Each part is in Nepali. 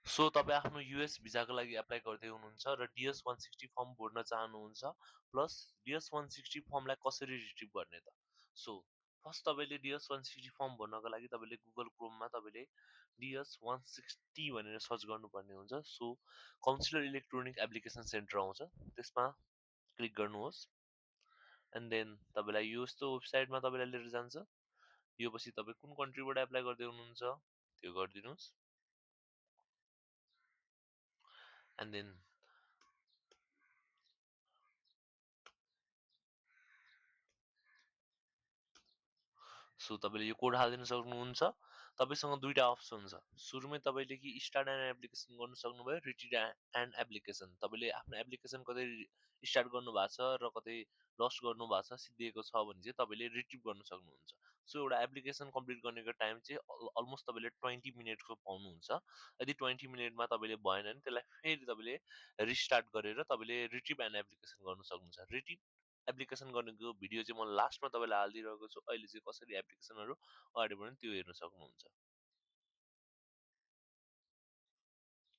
सो तपाईँ आफ्नो युएस भिजाको लागि एप्लाई गर्दै हुनुहुन्छ र DS 160 फर्म भर्न चाहनुहुन्छ प्लस DS 160 फर्मलाई कसरी रिट्रिभ गर्ने त सो फर्स्ट तपाईँले DS 160 फर्म भर्नको लागि तपाईँले गुगल क्रोममा तपाईँले DS 160 भनेर सर्च गर्नुपर्ने हुन्छ so counsellor electronic application centre आउँछ त्यसमा क्लिक गर्नुहोस् एन्ड देन तपाईँलाई यो यस्तो वेबसाइटमा तपाईँलाई लिएर जान्छ यो पछि तपाईँ कुन कन्ट्रीबाट एप्लाई गर्दै हुनुहुन्छ त्यो गरिदिनुहोस् एन्ड देन सो तपाईँले यो कोड हालिदिन सक्नुहुन्छ तपाईँसँग दुईटा अप्सन छ सुरुमै तपाईँले कि स्टार्ट एन्ड एप्लिकेसन गर्न सक्नुभयो रिट्रिभ एन्ड एप्लिकेसन तपाईँले आफ्नो एप्लिकेसन कतै स्टार्ट गर्नु भएको छ र कतै लस्ट गर्नु भएको छ सिद्धिएको छ भने चाहिँ तपाईँले रिट्रिभ गर्न सक्नुहुन्छ सो एउटा एप्लिकेसन कम्प्लिट गर्नेको टाइम चाहिँ अलमोस्ट तपाईँले 20 मिनटको पाउनुहुन्छ यदि 20 मिनटमा तपाईँले भएन भने त्यसलाई फेरि तपाईँले रिस्टार्ट गरेर तपाईँले रिट्रिभ एन्ड एप्लिकेसन गर्न सक्नुहुन्छ रिट्रिभ एप्लिकेसन गर्नेको भिडियो चाहिँ म लास्टमा तपाईँलाई हालिदिइरहेको छु अहिले चाहिँ कसरी एप्लिकेसनहरू अगाडि बढ्ने त्यो हेर्न सक्नुहुन्छ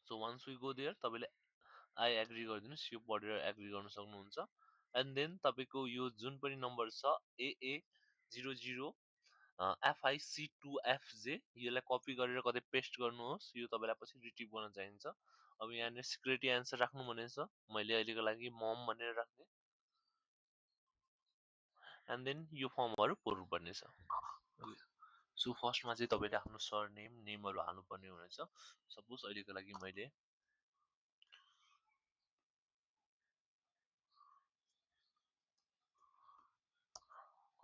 so once we go there तपाईँले आई एग्री गरिदिनुहोस् यो पढेर एग्री गर्न सक्नुहुन्छ एन्ड देन तपाईँको यो जुन पनि नम्बर छ AA00 FIC2FJ यसलाई कपी गरेर कतै पेस्ट गर्नुहोस् यो तपाईँलाई पछि रिट्रिभ गर्न चाहिन्छ अब यहाँनिर सिक्युरिटी एन्सर राख्नु भनेको छ मैले अहिलेको लागि मम भनेर राख्ने एन्ड देन यो फर्महरू भर्नुपर्ने छ सो फर्स्टमा चाहिँ तपाईँले आफ्नो सर नेमहरू हाल्नुपर्ने हुनेछ सपोज अहिलेको लागि मैले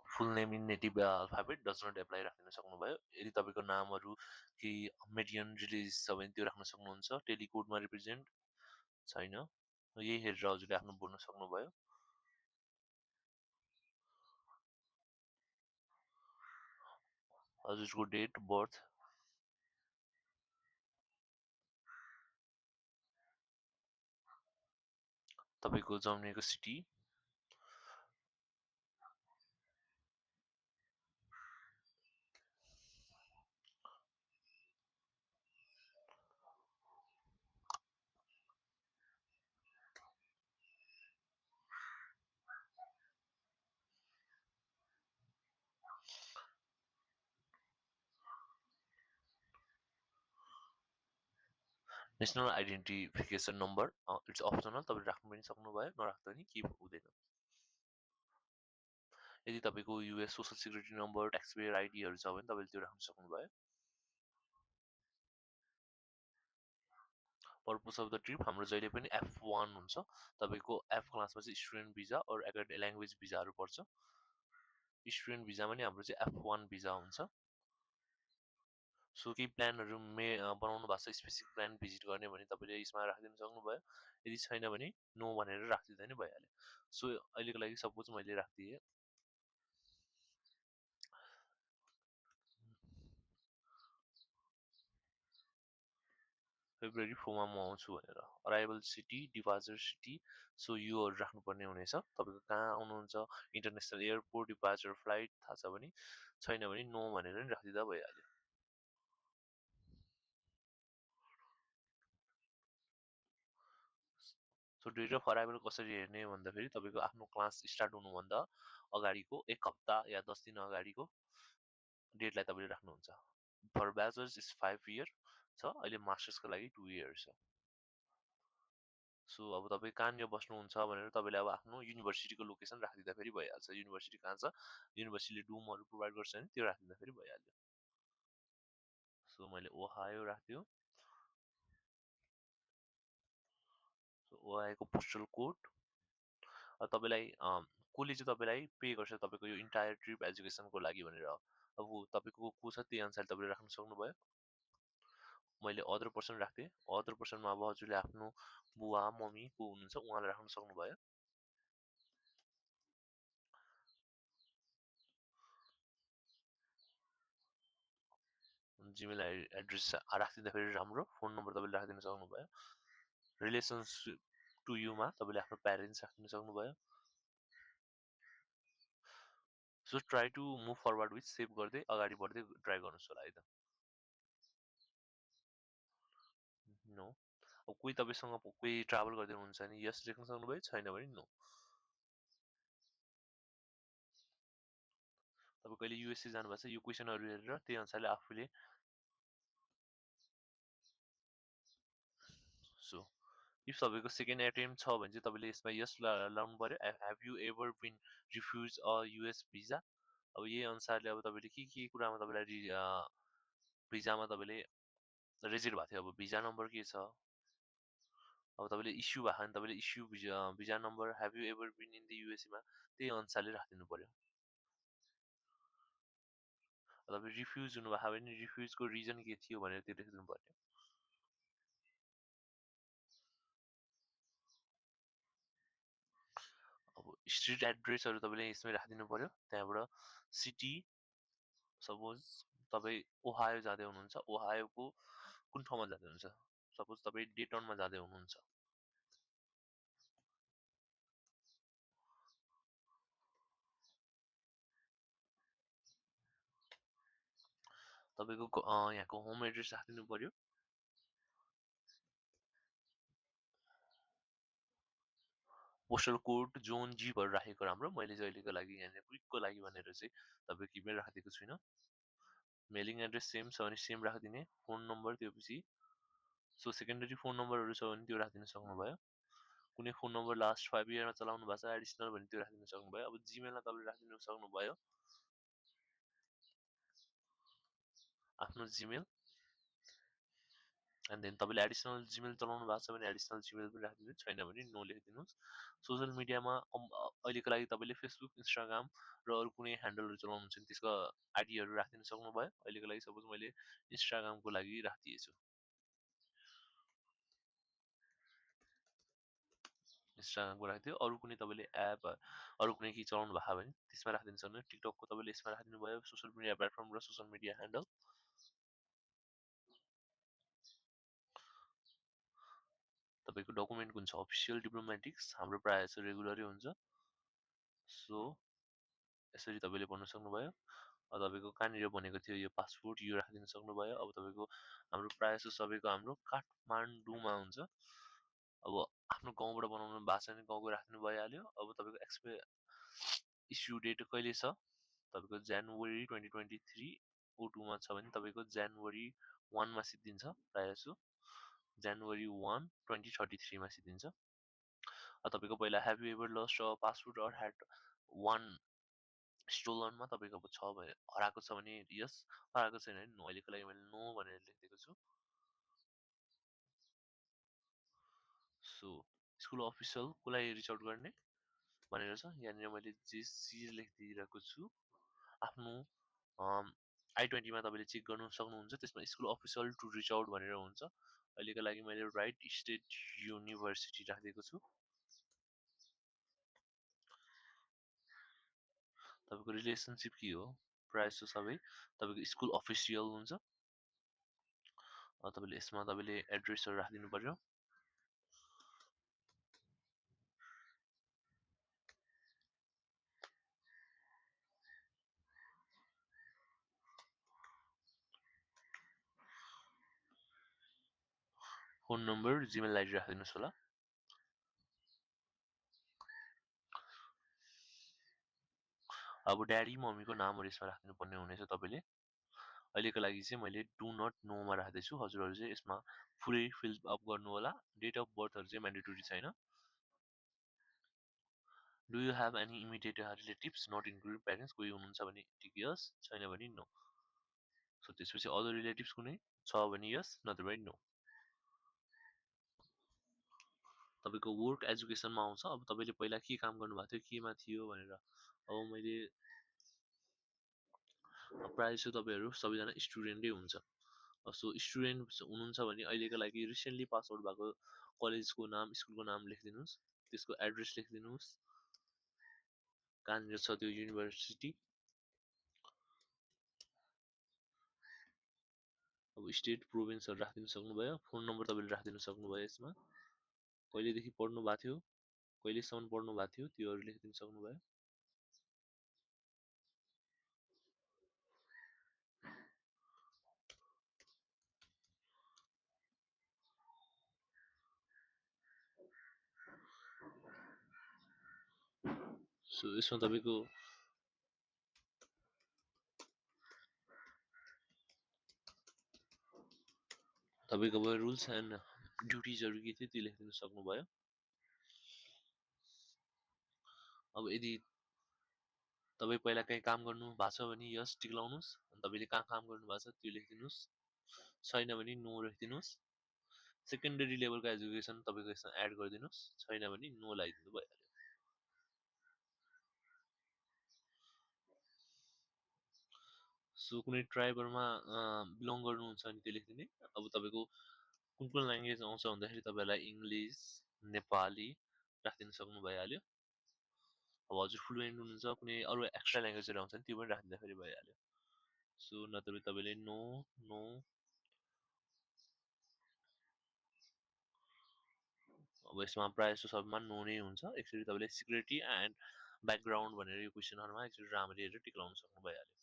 full name in native alphabet does not apply राखिदिन सक्नुभयो यदि तपाईँको नामहरू कि मेडियन रिलिज छ भने त्यो राख्न सक्नुहुन्छ टेलिकोडमा रिप्रेजेन्ट छैन यही हेरेर हजुरले आफ्नो भर्न सक्नुभयो हजुरको डेट बर्थ तपाईँको जन्मेको city national identification number it's optional तपाईँले राख्नु पनि सक्नुभयो नराख्दा पनि केही हुँदैन यदि तपाईँको US social security number tax payer आइडीहरू छ भने तपाईँले त्यो राख्न सक्नुभयो पर्पस अफ द ट्रिप हाम्रो जहिले पनि F1 हुन्छ तपाईँको F क्लासमा चाहिँ student visa or academic language भिजाहरू पर्छ स्टुडेन्ट भिजामा नि हाम्रो चाहिँ F1 भिजा हुन्छ सो केही प्लानहरू बनाउनु भएको छ स्पेसिफिक प्लान भिजिट गर्ने भने तपाईँले यसमा राखिदिन सक्नुभयो यदि छैन भने नो भनेर राखिदिँदा नि भइहाल्यो सो अहिलेको लागि सपोज मैले राखिदिएँ फेब्रुअरी 4 मा म आउँछु भनेर arrival city departure city so योहरू राख्नुपर्ने हुनेछ तपाईँको कहाँ आउनुहुन्छ इन्टरनेसनल एयरपोर्ट डिपार्चर फ्लाइट थाहा छ भने छैन भने नो भनेर नि राखिदिँदा भइहाल्यो सो डेट अफ अराइभल कसरी हेर्ने भन्दाखेरि तपाईँको आफ्नो क्लास स्टार्ट हुनुभन्दा अगाडिको एक हप्ता या 10 दिन अगाडिको डेटलाई तपाईँले राख्नुहुन्छ फर ब्याचलर्स इज 5 इयर छ अहिले मास्टर्सको लागि 2 इयर्स छ सो अब तपाईँ कहाँनिर बस्नुहुन्छ भनेर तपाईँले अब आफ्नो युनिभर्सिटीको लोकेसन राखिदिँदा फेरि भइहाल्छ युनिभर्सिटी कहाँ छ युनिभर्सिटीले डुमहरू प्रोभाइड गर्छ भने त्यो राखिदिँदा फेरि भइहाल्यो सो मैले ओहायो राख्दियो सो ओहायोको पोस्टल कोड तपाईँलाई कसले चाहिँ तपाईँलाई पे गर्छ तपाईँको यो इन्टायर ट्रिप एजुकेसनको लागि भनेर अब तपाईँको को छ त्यही अनुसार तपाईँले राख्न सक्नुभयो मैले अदर पर्सन राख्थेँ अदर पर्सनमा अब हजुरले आफ्नो बुवा मम्मी को हुनुहुन्छ उहाँलाई राख्न सक्नुभयो जिमेल एड्रेस राखिदिँदाखेरि राम्रो फोन नम्बर तपाईँले राखिदिन सक्नुभयो रिलेसन्स टु युमा तपाईँले आफ्नो प्यारेन्ट्स राखिदिन सक्नुभयो so try to move forward with save गर्दै अगाडि बढ्दै ट्राई गर्नुहोस् होला है त अब कोही तपाईँसँग कोही ट्राभल गर्दै हुनुहुन्छ भने यस लेख्न सक्नुभयो, छैन भने नो। तपाईँ कहिले युएसए जानुभएको छ, यो क्वेसनहरू हेरेर त्यही अनुसारले आफूले सो इफ तपाईँको सेकेन्ड एटेम्प छ भने चाहिँ तपाईँले यसमा यस लाउनु पर्यो। Have you ever been refused a US visa. अब यही अनुसारले अब तपाईँले के कुरामा तपाईँलाई भिजामा तपाईँले रिजेक्ट भएको थियो। अब भिजा नम्बर के छ, अब तपाईँले इस्यु भएको भने तपाईँले issue visa number have you ever been in the युएसएमा त्यही अनुसारले राखिदिनु पर्यो। तपाईँ रिफ्युज हुनुभएको भने रिफ्युजको रिजन के थियो भनेर त्यो लेखिदिनु पर्यो। अब स्ट्रिट एड्रेसहरू तपाईँले यसमै राखिदिनु पर्यो। त्यहाँबाट सिटी, सपोज तपाईँ ओहायो जाँदै हुनुहुन्छ, ओहायोको कुन ठाउँमा जाँदै हुनुहुन्छ, सपोज तपाईँ डेटनमा जाँदै हुनुहुन्छ, तपाईँको यहाँको होम एड्रेस राखिदिनु पर्यो। पोस्टल कोड जोन जीपहरू राखेको राम्रो। मैले चाहिँ अहिलेको लागि यहाँनिर क्विकको लागि भनेर चाहिँ तपाईँको इमेल राखिदिएको छुइनँ। मेलिङ एड्रेस सेम छ भने सेम राखिदिने, फोन नम्बर त्योपछि सो सेकेन्डरी फोन नम्बरहरू छ भने त्यो राखिदिन सक्नुभयो। कुनै फोन नम्बर लास्ट 5 इयरमा चलाउनु भएको छ एडिसनल भने त्यो राखिदिन सक्नुभयो। अब जिमेलमा तपाईँले राखिदिन सक्नुभयो आफ्नो जिमेल, एन्ड देन तपाईँले एडिसनल जिमेल चलाउनु भएको छ भने एडिसनल जिमेल पनि राखिदिनुहोस्, छैन भने नो लेखिदिनुहोस्। सोसियल मिडियामा अहिलेको लागि तपाईँले फेसबुक, इन्स्टाग्राम र अरू कुनै ह्यान्डलहरू चलाउनुहुन्छ भने त्यसको आइडीहरू राखिदिन सक्नुभयो। अहिलेको लागि सपोज मैले इन्स्टाग्रामको लागि राखिदिएछु, इन्स्टाग्रामको राखिदियो। अरू कुनै तपाईँले एप अरू कुनै केही चलाउनु भएको भने त्यसमा राखिदिन सक्नुहुन्छ। टिकटकको तपाईँले यसमा राखिदिनु भयो, सोसियल मिडिया प्लेटफर्म र सोसियल मिडिया ह्यान्डल। तपाईँको डकुमेन्ट कुन छ, अफिसियल डिप्लोमेटिक्स हाम्रो प्रायः जस्तो रेगुलरै हुन्छ। सो यसरी तपाईँले भन्नु सक्नुभयो। तपाईँको कहाँनिर भनेको थियो यो पासपोर्ट, यो राखिदिन सक्नुभयो। अब तपाईँको हाम्रो प्रायः जस्तो सबैको हाम्रो काठमाडौँमा हुन्छ। अब आफ्नो गाउँबाट बनाउनु भएको छ भने गाउँको राख्नु भइहाल्यो। अब तपाईँको इस्यु डेट कहिले छ, तपाईँको जनवरी 2023 O2मा छ भने तपाईँको जनवरी 1मा सिद्धिन्छ, प्रायः जसो जनवरी 1 2033मा सिद्धिन्छ। तपाईँको पहिला have you ever lost a passport or had one स्टोलनमा तपाईँको अब छ भने हराएको छ भने यस, हराएको छैन भने नो। अहिलेको लागि मैले नो भनेर लेखिदिएको छु। सो स्कुल अफिसियलको लागि रिच आउट गर्ने भनेर छ। यहाँनिर मैले जे चिज लेखिदिइरहेको छु आफ्नो I-20मा तपाईँले चेक गर्नु सक्नुहुन्छ। त्यसमा school official to reach out भनेर हुन्छ। अहिलेको लागि मैले राइट स्टेट युनिभर्सिटी राखिदिएको छु। तपाईँको रिलेसनसिप के हो, प्रायः जस्तो सबै तपाईँको स्कुल अफिसियल हुन्छ। तपाईँले यसमा तपाईँले एड्रेसहरू राखिदिनु पर्यो। फोन नम्बर, जिमेल आइडी राखिदिनुहोस् होला। अब ड्याडी मम्मीको नामहरू यसमा राख्नु पर्ने हुनेछ तपाईँले। अहिलेको लागि चाहिँ मैले डु नट नोमा राख्दैछु। हजुरहरू चाहिँ यसमा फुलै फिल अप गर्नु होला। डेट अफ बर्थहरू चाहिँ म्यान्डेटोरी छैन। Do you have any immediate relatives not include parents, कोही हुनुहुन्छ भने टिक यस, छैन भने नो। सो त्यसपछि अदर रिलेटिभ्स कुनै छ भने यस, नत्र भने नो। तपाईँको वर्क एजुकेसनमा आउँछ। अब तपाईँले पहिला के काम गर्नुभएको थियो, केमा थियो भनेर। अब मैले प्रायः जस्तो तपाईँहरू सबैजना स्टुडेन्टै हुन्छ। सो स्टुडेन्ट हुनुहुन्छ भने अहिलेको लागि रिसेन्टली पास आउट भएको कलेजको नाम, स्कुलको नाम लेखिदिनुहोस्, त्यसको एड्रेस लेखिदिनुहोस्, कहाँनिर छ त्यो युनिभर्सिटी। अब स्टेट, प्रोभिन्सहरू राखिदिनु सक्नुभयो। फोन नम्बर तपाईँले राखिदिनु सक्नुभयो। यसमा कहिलेदेखि पढ्नु भएको थियो, कहिलेसम्म पढ्नु भएको थियो त्योहरू लेखिदिनु सक्नुभयो। सो यसमा तपाईँको अब रुल्स एन्ड ड्युटिजहरू के थियो त्यो लेखिदिन सक्नुभयो। अब यदि तपाईँ पहिला कहीँ काम गर्नु भएको छ भने यस टिक लाउनुहोस्। अनि तपाईँले कहाँ काम गर्नु भएको छ त्यो लेखिदिनुहोस्। छैन भने नो लेखिदिनुहोस्। सेकेन्डरी लेभलको एजुकेसन तपाईँको यसमा एड गरिदिनुहोस्। छैन भने नो लगाइदिनु भइहाल्यो। सो कुनै ट्राइबलमा बिलोङ गर्नुहुन्छ भने त्यो लेखिदिने। अब तपाईँको कुन कुन ल्याङ्ग्वेज आउँछ भन्दाखेरि तपाईँलाई इङ्ग्लिस, नेपाली राखिदिन सक्नु भइहाल्यो। अब हजुर फ्लुएन्ट हुनुहुन्छ कुनै अरू एक्स्ट्रा ल्याङ्ग्वेजहरू आउँछ भने त्यो पनि राखिदिँदाखेरि भइहाल्यो। सो नत्र तपाईँले नो नो अब यसमा प्रायः जस्तो सबमा नो नै हुन्छ। एकचोटि तपाईँले सिक्युरिटी एन्ड ब्याकग्राउन्ड भनेर यो क्वेसनहरूमा एकचोटि राम्ररी हेरेर टिक लाउन सक्नु भइहाल्यो।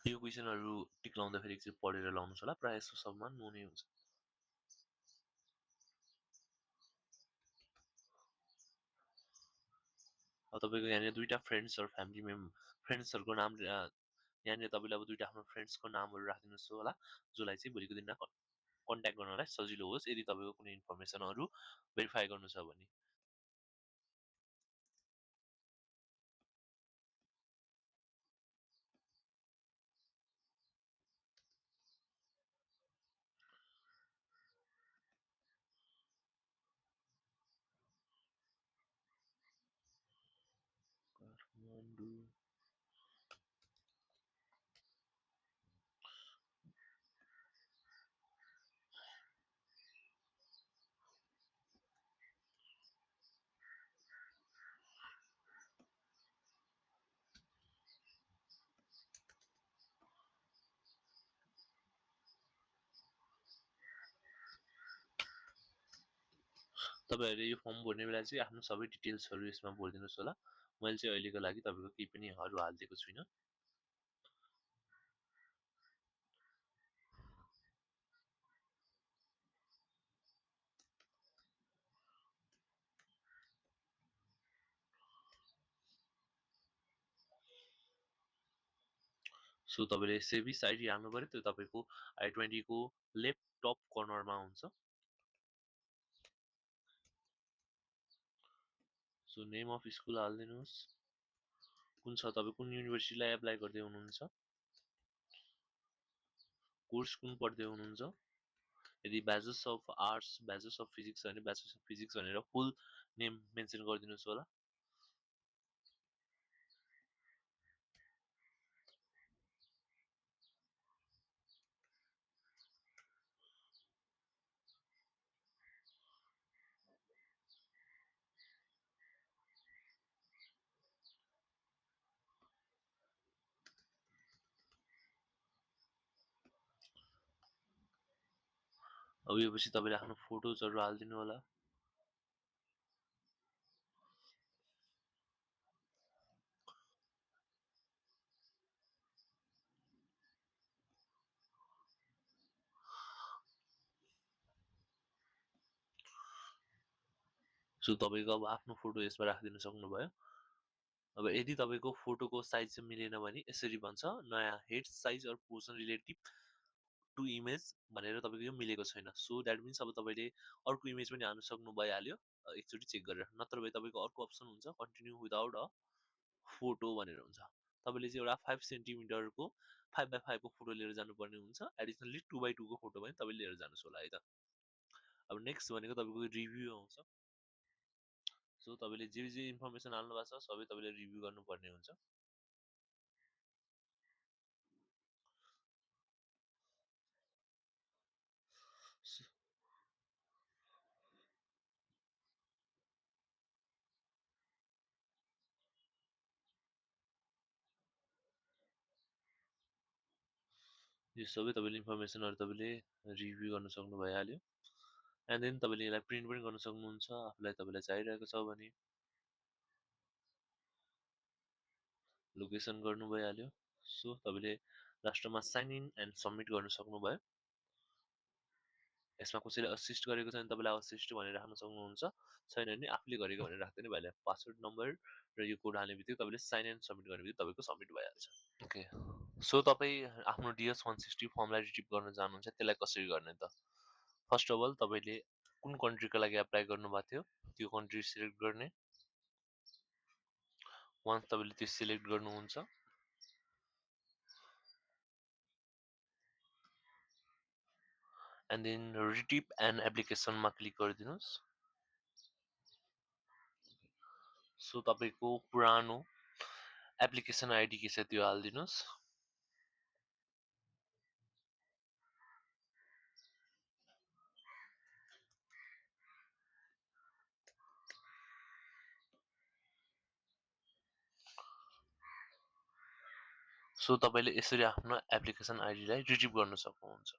यो क्वेसनहरू टिक लाउँदाखेरि एकचोटि पढेर लाउनुहोस् होला। प्रायः जस्तो सबमा नो नै हुन्छ। अब तपाईँको यहाँनिर दुईवटा फ्रेन्ड्सहरूको नाम यहाँनिर तपाईँले अब दुईवटा आफ्नो फ्रेन्ड्सको नामहरू राखिदिनुहोस् होला, जसलाई चाहिँ भोलिको दिनमा कन्ट्याक्ट गर्नलाई सजिलो होस् यदि तपाईँको कुनै इन्फर्मेसनहरू भेरिफाई गर्नु छ भने। काठमाडौँ तपाईँहरूले यो फर्म भर्ने बेला चाहिँ आफ्नो सबै डिटेल्सहरू यसमा भरिदिनुहोस् होला। मैले चाहिँ अहिलेको लागि तपाईँको केही पनि हालिदिएको छुइनँ। सो तपाईँले सेभिस आइडी हाल्नु पऱ्यो। त्यो तपाईँको I-20को लेफ्ट टप कर्नरमा हुन्छ। सो नेम अफ स्कुल हालिदिनुहोस्। कुन छ तपाईँ कुन युनिभर्सिटीलाई एप्लाई गर्दै हुनुहुन्छ, कोर्स कुन पढ्दै हुनुहुन्छ। यदि bachelors of arts, bachelors of physics भने ब्याचलर्स अफ फिजिक्स भनेर फुल नेम मेन्सन गरिदिनुहोस् होला। अब यो पछि तपाईँले आफ्नो फोटोजहरू हालिदिनु होला। सो तपाईँको अब आफ्नो फोटो यसमा राखिदिन सक्नुभयो। अब यदि तपाईँको फोटोको साइज चाहिँ मिलेन भने यसरी भन्छ, नयाँ head size or position relative to image भनेर तपाईँको यो मिलेको छैन। सो द्याट मिन्स अब तपाईँले अर्को इमेज पनि हाल्नु सक्नु भइहाल्यो एकचोटि चेक गरेर। नत्र भए तपाईँको अर्को अप्सन हुन्छ कन्टिन्यू विदाउट अ फोटो भनेर हुन्छ। तपाईँले चाहिँ एउटा 5 सेन्टिमिटरको 5x5 को फोटो लिएर जानुपर्ने हुन्छ। एडिसनली 2x2 को फोटो पनि तपाईँले लिएर जानुहोस् होला है त। अब नेक्स्ट भनेको तपाईँको रिभ्यू आउँछ। सो तपाईँले जे जे इन्फर्मेसन हाल्नु भएको छ सबै तपाईँले रिभ्यू गर्नुपर्ने हुन्छ। यो सबै तपाईँले इन्फर्मेसनहरू तपाईँले रिभ्यू गर्न सक्नु भइहाल्यो एन्ड देन तपाईँले यसलाई प्रिन्ट पनि गर्न सक्नुहुन्छ आफूलाई तपाईँलाई चाहिरहेको छ भने लोकेसन गर्नु भइहाल्यो सो तपाईँले लास्टमा साइन इन एन्ड सबमिट गर्न सक्नुभयो यसमा कसैले असिस्ट गरेको छ भने तपाईँलाई असिस्ट भनेर राख्न सक्नुहुन्छ छैन भने आफूले गरेको भनेर राख्दै नि भइहाल्यो पासवर्ड नम्बर र यो कोड हाल्ने बित्तिकै तपाईँले साइन एन्ड सबमिट गर्ने बित्तिकै तपाईँको सबमिट भइहाल्छ ओके सो तपाईँ आफ्नो डिएस 160 फर्मलाई रिट्रिभ गर्न चाहनुहुन्छ त्यसलाई कसरी गर्ने त फर्स्ट अफ अल तपाईँले कुन कन्ट्रीको लागि एप्लाई गर्नुभएको थियो त्यो कन्ट्री सिलेक्ट गर्ने वान्स तपाईँले त्यो सिलेक्ट गर्नुहुन्छ एन्ड देन रिट्रिभ एन्ड एप्लिकेसनमा क्लिक गरिदिनुहोस् सो तपाईँको पुरानो एप्लिकेसन आइडी के छ त्यो हालिदिनुहोस् सो तपाईँले यसरी आफ्नो एप्लिकेसन आइडीलाई रिट्रिभ गर्न सक्नुहुन्छ